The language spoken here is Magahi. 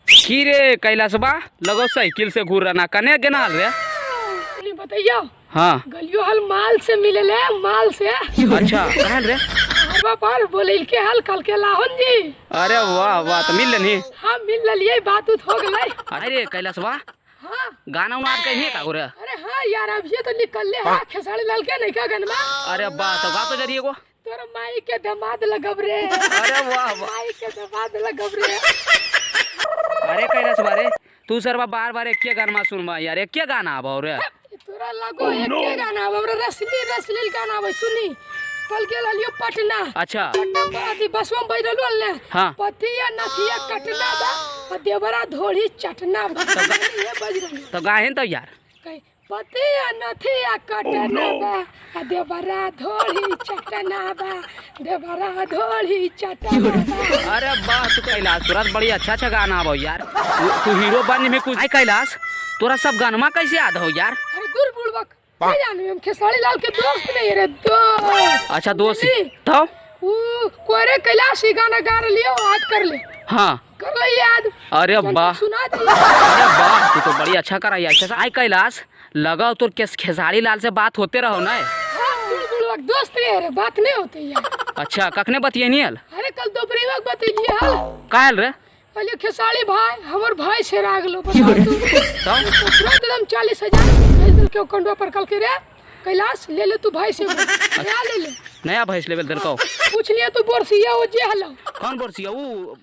की रे कैलाशबा लगो साइकिल से घूर रहा कने गेनाल रे? सुनी बताइयो। हाँ। गलियो हल माल से मिले ले माल से। अच्छा कहल रे? हवा पर बोलिल के हल कल के लाहन जी। अरे वाह वाह तो मिल लेनी। हाँ मिल लिये बात उत हो गई। अरे कैलाशबा हाँ गाना उना कहिए का रे? अरे हाँ यार अब ये तो निकल ले हाँ खेसारी लाल के नहीं का गनमा। अरे वाह तो गा तो जरिए को तोर माई के दमाद लगब रे। अरे वाह वाह माई के दमाद लगब रे। अरे कैलाशबा रे तू सरबा बार बार एक गाना सुनबा यार एक गाना आबो रे। तोरा लगो एक गाना आबो रे रसली रसलील गाना आबो सुनी। कल गेल हलियो पटना। अच्छा पटना पर अथी बसवा में बैठल हल ने। हाँ। पतिया नथिया कटना बा आ देवरा धोड़ी चटना बा। ये बज रहल तो गाहेन तो यार कहीं पतिया नथिया कटना बा आ देवरा धोड़ी चटना बा देवरा धोड़ी चटना बा। अरे वाह तू कैलाश तोरा बड़ी अच्छा अच्छा गाना आबो यार। तू हीरो बन में कुछ। आई कैलाश तोरा सब गाना कैसे याद हो यार? अरे दूर बुड़बक नहीं जानू हम खेसारी लाल के दोस्त नहीं रे दोस्त। अच्छा दोस्त तो ऊ कोरे कैलाश ही गाना गा लियो याद कर ले। हाँ कर ले याद। अरे वाह सुना दे। अरे वाह तू तो बड़ी अच्छा करा यार। आई कैलाश लगाओ तोर के खेसारी लाल से बात होते रहो ना? हाँ दूर बुड़बक दोस्त नहीं रे बात नहीं होते यार। अच्छा कखने बतियनी हल? अरे कल दोपहर वक्त बतैलिए हल। काल रे? कहलिए खेसारी भाई हमर भाई से राग लो बताओ तू। तो तुरंत एकदम 40,000 भेज दिल के कंडवा पर कल के रे कैलाश ले ले तू भाई से नया ले ले नया भैंस लेवल दिलको। पूछ लिया तू बोरसिया वो जे हलो। कौन बोरसिया? ऊ